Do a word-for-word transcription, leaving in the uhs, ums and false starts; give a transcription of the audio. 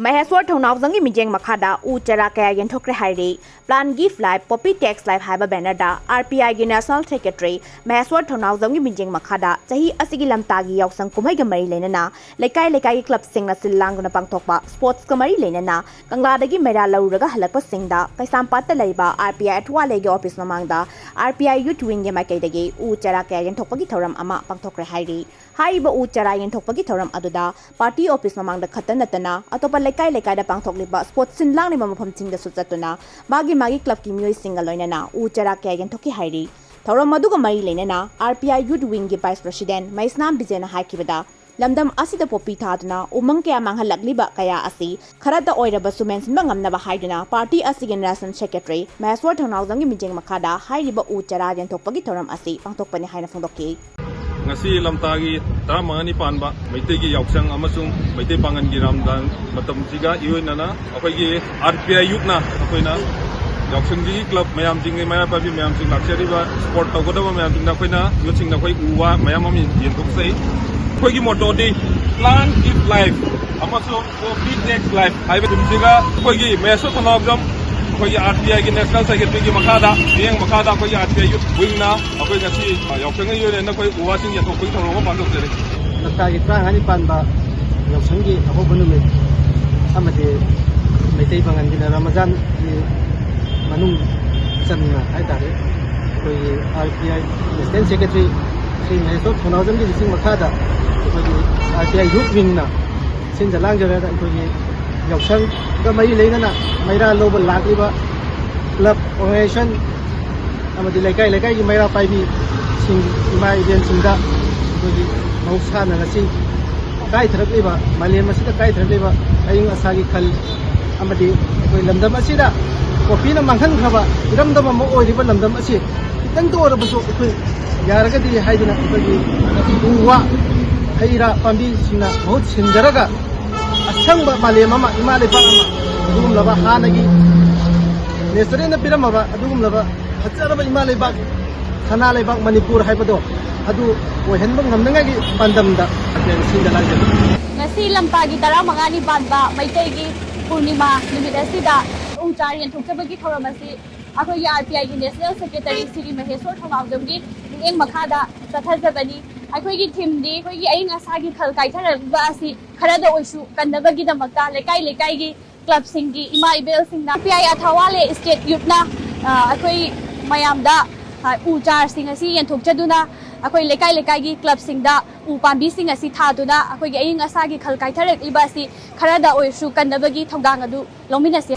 ꯃꯍꯦꯁ꯭ꯋꯔ ꯊꯧꯅꯥꯎꯖꯝꯒꯤ ꯃꯤꯠꯌꯦꯡ ꯃꯈꯥꯗ ꯎ ꯆꯥꯔꯥ ꯀꯌꯥ ꯌꯦꯟꯊꯣꯛꯈ꯭ꯔꯦ ꯍꯥꯏꯔꯤ꯫ Plant Give Life, Poppy Takes Life ꯍꯥꯏꯕ banner the R P I ꯒꯤ national secretary ꯃꯍꯦꯁ꯭ꯋꯔ ꯊꯧꯅꯥꯎꯖꯝꯒꯤ ꯃꯤꯠꯌꯦꯡ ꯃꯈꯥꯗ ꯆꯍꯤ ꯑꯁꯤꯒꯤ ꯂꯝꯇꯥꯒꯤ ꯌꯥꯎꯁꯪ ꯀꯨꯝꯍꯩꯒ ꯃꯔꯤ ꯂꯩꯅꯅ ꯂꯩꯀꯥꯏ ꯂꯩꯀꯥꯏꯒꯤ club ꯁꯤꯡꯅ ꯁꯤꯜ ꯂꯥꯡꯗꯨꯅ ꯄꯥꯡꯊꯣꯛꯄ sports ꯀ ꯃꯔꯤ ꯂꯩꯅꯅ ꯀꯪꯂꯥꯗꯒꯤ ꯃꯩꯔꯥ ꯂꯧꯔꯨꯔꯒ ꯍꯜꯂꯛꯄꯁꯤꯡꯗ ꯀꯩꯁꯥꯝꯄꯥꯠꯇ ꯂꯩꯕ R P I ꯑꯊꯋꯥꯂꯩꯒꯤ office ꯃꯃꯥꯡꯗ R P I Youth Wing ꯒꯤ ꯃꯥꯏꯀꯩꯗꯒꯤ ꯎ ꯆꯥꯔꯥ ꯀꯌꯥ ꯌꯦꯟꯊꯣꯛꯄꯒꯤ ꯊꯧꯔꯝ ꯑꯃ ꯄꯥꯡꯊꯣꯛꯈ꯭ꯔꯦ ꯍꯥꯏꯔꯤ꯫ ꯍꯥꯏꯔꯤꯕ ꯎ ꯆꯥꯔꯥ ꯌꯦꯟꯊꯣꯛꯄꯒꯤ ꯊꯧꯔꯝ ꯑꯗꯨꯗ party office ꯃꯃꯥꯡꯗ ꯈꯛꯇ ꯅꯠꯇꯅ ꯑꯇꯣꯞꯄ ꯂꯩꯀꯥꯏ ꯂꯩꯀꯥꯏꯗ ꯄꯥꯡꯊꯣꯛꯂꯤꯕ sports ꯁꯤꯟ ꯂꯥꯡꯂꯤꯕ ꯃꯐꯝꯁꯤꯡꯗꯁꯨ ꯆꯠꯇꯨꯅ ꯃꯥꯒꯤ ꯃꯥꯒꯤ club ꯀꯤ ꯃꯤꯑꯣꯏꯁꯤꯡꯒ ꯂꯣꯏꯅꯅ ꯎ ꯆꯥꯔꯥ ꯀꯌꯥ ꯌꯦꯟꯊꯣꯛꯈꯤ ꯍꯥꯏꯔꯤ꯫ ꯊꯧꯔꯝ ꯑꯗꯨꯒ ꯃꯔꯤ ꯂꯩꯅꯅ R P I Youth Wing ꯒꯤ vice president ꯃꯩꯁꯅꯥꯝ ꯕꯤꯖꯦꯅ ꯍꯥꯏꯈꯤꯕꯗ, ꯂꯝꯗꯝ ꯑꯁꯤꯗ ꯄꯣꯄꯤ ꯊꯥꯗꯨꯅ ꯎꯃꯪ ꯀꯌꯥ ꯃꯥꯡꯍꯜꯂꯛꯂꯤꯕ ꯀꯌꯥ ꯑꯁꯤ ꯈꯔꯇ ꯑꯣꯏꯔꯕꯁꯨ ꯃꯦꯟꯁꯤꯟꯕ ꯉꯝꯅꯕ ꯍꯥꯏꯗꯨꯅ party ꯑꯁꯤꯒꯤ national secretary ꯃꯍꯦꯁ꯭ꯋꯔ ꯊꯧꯅꯥꯎꯖꯝꯒꯤ ꯃꯤꯠꯌꯦꯡ ꯃꯈꯥꯗ ꯍꯥꯏꯔꯤꯕ ꯎ ꯆꯥꯔꯥ ꯌꯦꯟꯊꯣꯛꯄꯒꯤ ꯊꯧꯔꯝ ꯑꯁꯤ ꯄꯥꯡꯊꯣꯛꯄꯅꯤ ꯍꯥꯏꯅ ꯐꯣꯡꯗꯣꯛꯈꯤ꯫ ꯉꯁꯤ ꯂꯝꯇꯥꯒꯤ ꯇꯔꯥꯃꯉꯥꯅꯤ ꯄꯥꯟꯕ ꯃꯩꯇꯩꯒꯤ ꯌꯥꯎꯁꯪ ꯑꯃꯁꯨꯡ ꯃꯩꯇꯩ ꯄꯥꯉꯟꯒꯤ ꯔꯥꯝꯗꯥꯟ ꯃꯇꯝꯁꯤꯒ ꯏꯔꯣꯏꯅꯅ ꯑꯩꯈꯣꯏꯒꯤ R P I youth ꯅ ꯑꯩꯈꯣꯏꯅ ꯌꯥꯎꯁꯪꯒꯤ club ꯃꯌꯥꯝꯁꯤꯡꯒꯤ ꯃꯩꯔꯥ ꯄꯥꯏꯕꯤ ꯃꯌꯥꯝꯁꯤꯡ ꯂꯥꯛꯆꯔꯤꯕ sport ꯇꯧꯒꯗꯕ ꯃꯌꯥꯝꯁꯤꯡꯗ ꯑꯩꯈꯣꯏꯅ youth ꯁꯤꯡꯅ ꯑꯩꯈꯣꯏ ꯎ ꯋꯥ ꯃꯌꯥꯝ ꯑꯃ ꯌꯦꯟꯊꯣꯛꯆꯩ꯫ ꯑꯩꯈꯣꯏꯒꯤ motto ꯗꯤ Plant Give Life ꯑꯃꯁꯨꯡ Poppy Takes Life ꯍꯥꯏꯕ ꯊꯤꯝꯁꯤꯒ ꯑꯩꯈꯣꯏꯒꯤ ꯃꯍꯦꯁ꯭ꯋꯔ ꯊꯧꯅꯥꯎꯖꯝ ꯑꯩꯈꯣꯏꯒꯤ R P I ꯒꯤ national secretary ꯒꯤ ꯃꯈꯥꯗ, ꯃꯤꯠꯌꯦꯡ ꯃꯈꯥꯗ ꯑꯩꯈꯣꯏꯒꯤ R P I Youth Wing ꯅ ꯑꯩꯈꯣꯏ ꯉꯁꯤ, ꯑ, ꯌꯥꯎꯁꯪꯒꯤ ꯑꯣꯏꯅ ꯑꯩꯈꯣꯏ ꯎ ꯋꯥꯁꯤꯡ ꯌꯦꯟꯊꯣꯛꯄꯒꯤ ꯊꯧꯔꯝ ꯑꯃ ꯄꯥꯡꯊꯣꯛꯆꯔꯤ꯫ ꯂꯝꯇꯥꯒꯤ ꯇꯔꯥꯃꯉꯥꯅꯤ ꯄꯥꯟꯕ ꯌꯥꯎꯁꯪꯒꯤ ꯑꯍꯧꯕ ꯅꯨꯃꯤꯠ ꯑꯃꯗꯤ ꯃꯩꯇꯩ ꯄꯥꯉꯟꯒꯤꯅ ꯔꯃꯖꯥꯟꯒꯤ ꯃꯅꯨꯡ ꯆꯟꯅ ꯍꯥꯏꯇꯥꯔꯦ, ꯑꯩꯈꯣꯏꯒꯤ R P I national secretary Shri ꯃꯍꯦꯁ꯭ꯋꯔ ꯊꯧꯅꯥꯎꯖꯝꯒꯤ ꯂꯨꯆꯤꯡ ꯃꯈꯥꯗ ꯑꯩꯈꯣꯏꯒꯤ R P I Youth Wing ꯅ ꯁꯤꯟꯖ ꯂꯥꯡꯖꯔꯒ ꯑꯩꯈꯣꯏꯒꯤ ꯌꯥꯎꯁꯪꯒ ꯃꯔꯤ ꯂꯩꯅꯅ ꯃꯩꯔꯥ ꯂꯧꯕ ꯂꯥꯛꯂꯤꯕ club, organization ꯑꯃꯗꯤ ꯂꯩꯀꯥꯏ ꯂꯩꯀꯥꯏꯒꯤ ꯃꯩꯔꯥ ꯄꯥꯏꯕꯤꯁꯤꯡ, ꯏꯃꯥ ꯏꯕꯦꯟꯁꯤꯡꯗ ꯑꯩꯈꯣꯏꯒꯤ ꯃꯍꯧꯁꯥꯅ ꯉꯁꯤ ꯀꯥꯏꯊꯔꯛꯂꯤꯕ, ꯃꯥꯂꯦꯝ ꯑꯁꯤꯗ ꯀꯥꯏꯊꯔꯛꯂꯤꯕ ꯑꯏꯪ ꯑꯁꯥꯒꯤ ꯈꯜ ꯑꯃꯗꯤ ꯑꯩꯈꯣꯏ ꯂꯝꯗꯝ ꯑꯁꯤꯗ ꯄꯣꯄꯤꯅ ꯃꯥꯡꯍꯟꯈ꯭ꯔꯕ ꯏꯔꯝꯗꯝ ꯑꯃ ꯑꯣꯏꯔꯤꯕ ꯂꯝꯗꯝ ꯑꯁꯤ ꯈꯤꯇꯪꯇ ꯑꯣꯏꯔꯕꯁꯨ ꯑꯩꯈꯣꯏ ꯌꯥꯔꯒꯗꯤ ꯍꯥꯏꯗꯨꯅ ꯑꯩꯈꯣꯏꯒꯤ ꯎ ꯋꯥ, ꯍꯩ ꯔꯥ ꯄꯥꯝꯕꯤꯁꯤꯡꯅ ꯃꯍꯨꯠ ꯁꯤꯟꯖꯔꯒ ꯑꯁꯪꯕ ꯃꯥꯂꯦꯝ ꯑꯃ, ꯏꯃꯥ ꯂꯩꯕꯥꯛ ꯑꯃ, ꯑꯗꯨꯒꯨꯝꯂꯕ ꯍꯥꯟꯅꯒꯤ natural ꯅ ꯄꯤꯔꯝꯃꯕ ꯑꯗꯨꯒꯨꯝꯂꯕ ꯐꯖꯔꯕ ꯏꯃꯥ ꯂꯩꯕꯥꯛ, ꯁꯅꯥ ꯂꯩꯕꯥꯛ ꯃꯅꯤꯄꯨꯔ ꯍꯥꯏꯕꯗꯣ ꯑꯗꯨ ꯑꯣꯏꯍꯟꯕ ꯉꯝꯅꯉꯥꯏꯒꯤ ꯄꯥꯟꯗꯝꯗ ꯁꯤꯟꯗ ꯂꯥꯡꯖꯕꯅꯤ꯫ ꯉꯁꯤ ꯂꯝꯇꯥꯒꯤ ꯇꯔꯥꯃꯉꯥꯅꯤ ꯄꯥꯟꯕ ꯃꯩꯇꯩꯒꯤ ꯄꯨꯔꯅꯤꯃꯥ ꯅꯨꯃꯤꯠ ꯑꯁꯤꯗ ꯎ ꯆꯥꯔ ꯌꯦꯟꯊꯣꯛꯆꯕꯒꯤ ꯊꯧꯔꯝ ꯑꯁꯤ ꯑꯩꯈꯣꯏꯒꯤ ꯑꯥꯔ ꯄꯤ ꯑꯥꯏꯒꯤ ꯅꯦꯁꯅꯦꯜ ꯁꯦꯀ꯭ꯔꯦꯇꯔꯤ ꯁ꯭ꯔꯤ ꯃꯍꯦꯁꯣꯔ ꯊꯧꯅꯥꯎꯖꯝꯒꯤ ꯃꯤꯠꯌꯦꯡ ꯃꯈꯥꯗ ꯆꯠꯊꯖꯕꯅꯤ꯫ ꯑꯩꯈꯣꯏꯒꯤ ꯊꯤꯝꯗꯤ ꯑꯩꯈꯣꯏꯒꯤ ꯑꯏꯪ ꯑꯁꯥꯒꯤ ꯈꯜ ꯀꯥꯏꯊꯔꯛꯂꯤꯕ ꯑꯁꯤ ꯈꯔꯗ ꯑꯣꯏꯁꯨ ꯀꯟꯅꯕꯒꯤꯗꯃꯛꯇ ꯂꯩꯀꯥꯏ ꯂꯩꯀꯥꯏꯒꯤ ꯀ꯭ꯂꯕꯁꯤꯡꯒꯤ ꯏꯃꯥ ꯏꯕꯦꯜꯁꯤꯡꯅ ꯄꯤ ꯑꯥꯏ ꯑꯊꯥꯋꯥꯂꯦ ꯏꯁꯇꯦꯠ ꯌꯨꯠꯅ, ꯑ, ꯑꯩꯈꯣꯏ ꯃꯌꯥꯝꯗ, ꯑ, ꯎ ꯆꯥꯔꯁꯤꯡ ꯑꯁꯤ ꯌꯦꯟꯊꯣꯛꯆꯗꯨꯅ ꯑꯩꯈꯣꯏ ꯂꯩꯀꯥꯏ ꯂꯩꯀꯥꯏꯒꯤ ꯀ꯭ꯂꯕꯁꯤꯡꯗ ꯎ ꯄꯥꯝꯕꯤꯁꯤꯡ ꯑꯁꯤ ꯊꯥꯗꯨꯅ ꯑꯩꯈꯣꯏꯒꯤ ꯑꯏꯪ ꯑꯁꯥꯒꯤ ꯈꯜ ꯀꯥꯏꯊꯔꯛꯂꯤꯕ ꯑꯁꯤ ꯈꯔꯗ ꯑꯣꯏꯔꯁꯨ ꯀꯟꯅꯕꯒꯤ ꯊꯧꯗꯥꯡ ꯑꯗꯨ ꯂꯧꯃꯤꯟꯅꯁꯤ꯫